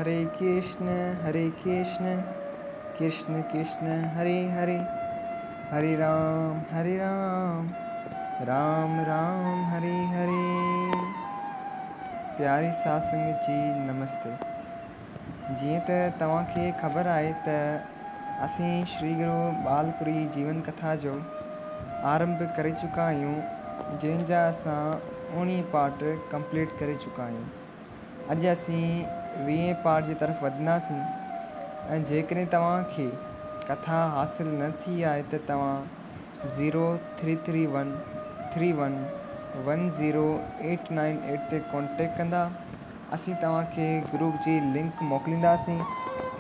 هري ڪرشن هري ڪرشن ڪرشن ڪرشن هري هري، هري رام هري رام، رام رام هري هري. پياري ساڌ سنگت جي نمستي. جيئن ته توهان کي خبر آهي ته اسين شري گرو ٻالپوري جيون ڪٿا جو آرنڀ ڪري چڪا آهيون، جنهن جا اسان اوڻيهه پارٽ ڪمپليٽ ڪري چڪا آهيون. اڄ اسين ويهين پارٽ جي طرف وڌنداسين ۽ جيڪڏهن توهان کي ڪٿا حاصل نه ٿي آهي ته توهان zero three three one three one one zero eight nine eight تي ڪانٽيڪٽ ڪندا، اسين توهان کي گروپ جي لنڪ موڪلينداسين،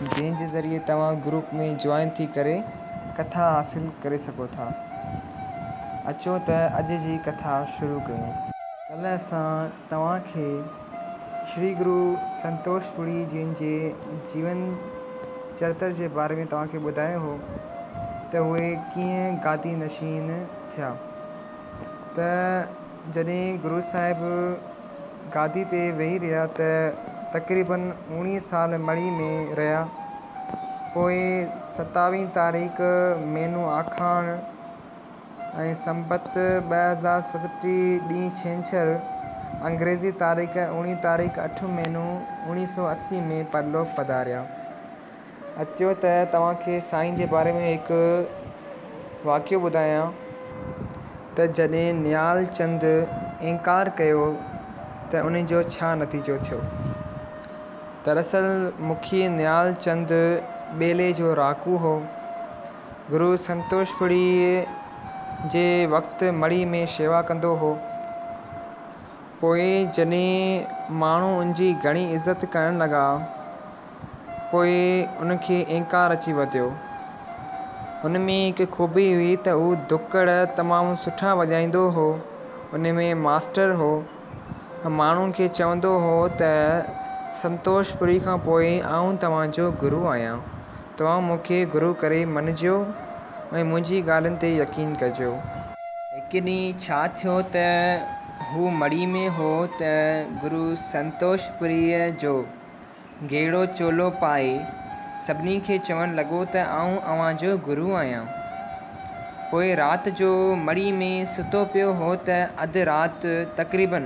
جنهن جي ذريعي توهان گروپ ۾ جوائن ٿي ڪري ڪٿا حاصل ڪري سگهو ٿا. اچو ته اڄ جي ڪٿا شروع ڪيون. ڪلهه اسان توهان کي شري گرو سنتوش پوري جن جي جيون چرتر جي باري ۾ توهان کي ٻڌايو هو ته اهي ڪيئن گادي نشين ٿيا. ته جڏهن گرو صاحب گادي تي ويهي رهيا ته تقريبن اوڻيهه سال مڙهي ۾ رهيا. پوء ستاويهه تاريخ مهينو آکاڻ ۽ سنبت 2037 ڏينهن ڇنڇر، انگريزي تاريخ اوڻيهه تاريخ اٺ مهينو اوڻيهه سو اسي ۾ پرلوڪ پڌاريا. اچو ته توهان کي سائين جي باري ۾ هڪ واقعو ٻڌايان ته جڏهن نهال چند انڪار ڪيو ته ان جو ڇا نتيجو ٿيو. دراصل مکي نهال چند ٻيلي جو رهاڪو هو. گرو سنتوش پوريء جي وقت مڙهي ۾ شيوا ڪندو هو. پوء جڏهن ماڻهو ان جي گهڻي عزت ڪرڻ لڳا، پوء ان کي انڪار اچي وڌيو. هن ۾ هڪ خوبي هئي ته هو ڌڪڙ تمام سٺا وڄائيندو هو. ان ۾ ماسٽر هو. ماڻهن کي چوندو هو ته سنتوش پوري کان پوء آئون توهان جو گرو آهيان. توهان مون کي گرو ڪري مڃجو ۽ منهنجي ڳالهين تي يقين ڪجو. هڪ ڏينهن ڇا ٿيو ته هو مڙهي ۾ هو ته گرو سنتوش پوريء جو گيڙو چولو پائي سڀني کي چوڻ لڳو ته آئون اوهان جو گرو آهيان. پوء رات جو مڙهي ۾ ستو پيو هو ته اڌ رات تقريباً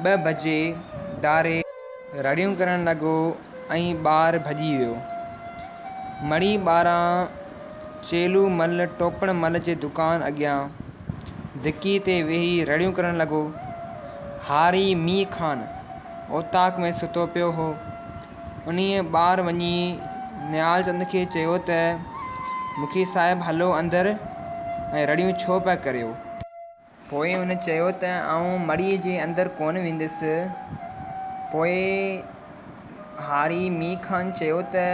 ٻه بجي ڌاري رڙيون ڪرڻ لڳو ۽ ٻاهر ڀڄي ويو. مڙهي ٻاهران چيلو مل ٽوپڻ مل جي دڪان اڳيان ڌڪي تي ويهي رڙيون ڪرڻ لڳو. هاري مينهن خان اوطاق ۾ ستو پيو هو. انهيء ٻاهر وڃي نهالچند کي چيو ته مکي صاحب هلو اندر ۽ رڙيون ڇو پيا ڪريو؟ پوء هن چيو ته آئون مڙهيء جي اندر ڪونه ويندس. پوء هاري مينهن خان چيو ته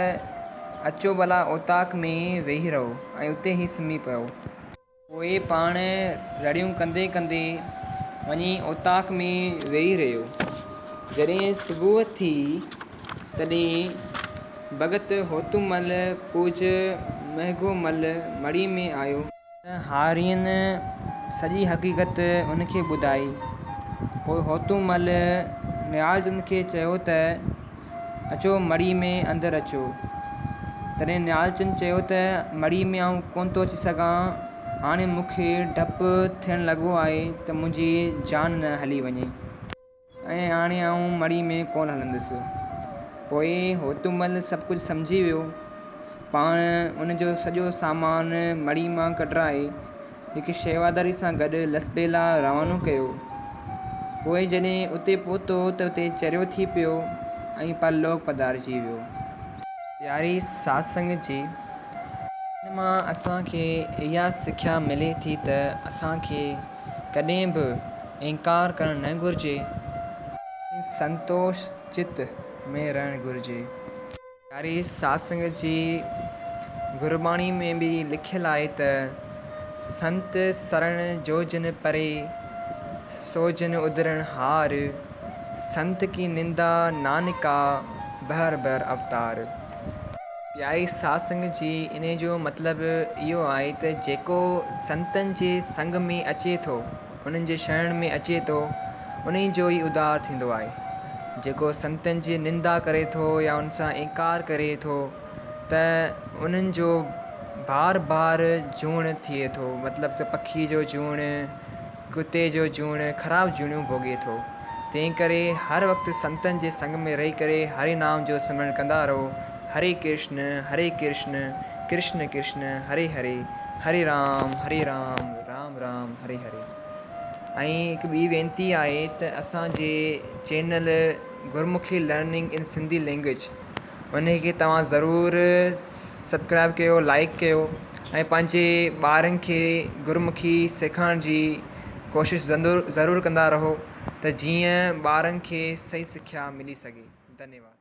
اچو ڀلا اوطاق ۾ ويهي رهو ۽ اتي ئي سمهي پئو. پوء پاڻ رڙيون ڪندي ڪندي وڃي اوطاق ۾ ويهي رهيو. جڏهن صبح ٿي تڏهن ڀڳت هوتومل پوڄ مهگو مل مڙهيء ۾ آيو. هارين سڄي حقيقت ان کي ٻڌائي. پوء هوتومل نهالچند کي چيو ته اچو مڙهي ۾ اندر اچو. تڏهن نهالچند چيو ته مڙهي ۾ آئون ڪونه ٿو اچي سگهان، هاڻي مون کي ڊپ ٿيڻ لڳو آهي ته منهنجي جان نه هلي وڃي. ۽ هاڻي آئون مڙهي ۾ ڪونه هلندس. پوء هوتومل سڀ ڪجهه سمجهي ويو. پاڻ ان جو سڄو سامان مڙهي مان ڪڍرائي هڪ شيواداري سان گڏ لسٻيلا روانو ڪيو. پوء جڏهن اتي پهتو ته اتي چريو ٿي پيو ۽ پرلوڪ پڌارجي ويو. پياري ساڌ سنگت جي! ان مان اسان کي اها سکيا ملي ٿي ته اسان کي ڪڏهن به انڪار ڪرڻ نه گهرجي. ۽ سنتوش چت ۾ رهڻ گهرجي. پياري ساڌ سنگت جي گرباڻي ۾ به لکيل آهي ته سنت سرڻ جو جن پري سو جن ادرڻ هار، سنت ڪي نندا نانڪا بهر بهر اوتار. پياري ساڌ سنگت جي انهي جو مطلب اهو آهي ته جيڪو سنتن جي سنگ ۾ اچي ٿو انهن جي شرڻ ۾ اچي ٿو انهي جو ئي اڌار ٿيندو آهي. جيڪو سنتن جي نندا ڪري ٿو يا ان سان انڪار ڪري ٿو ته انهن جو بار بار جوڻ ٿئي ٿو، مطلب ته پکي جو جوڻ، ڪتي جو جوڻ، خراب جوڻيون ڀوڳي ٿو. تنهن ڪري هر وقت سنتن جي سنگ ۾ رهي ڪري هري نام جو سمرڻ ڪندا رهو. هري ڪرشن هري ڪرشن ڪرشن ڪرشن هري هري، هري رام هري رام رام رام هري هري. ۽ هڪ ٻي وينتي آهي ته اسان جي channel Gurmukhi learning in Sindhi language ان کي توهان ضرور سبسڪرائب ڪيو، لائڪ ڪيو ۽ پنهنجي ٻارن کي گرمکي سيکارڻ جي ڪوشش ضرور ڪندا رهو ته جيئن ٻارن کي صحيح سکيا ملي سگهي. ڌنيواد.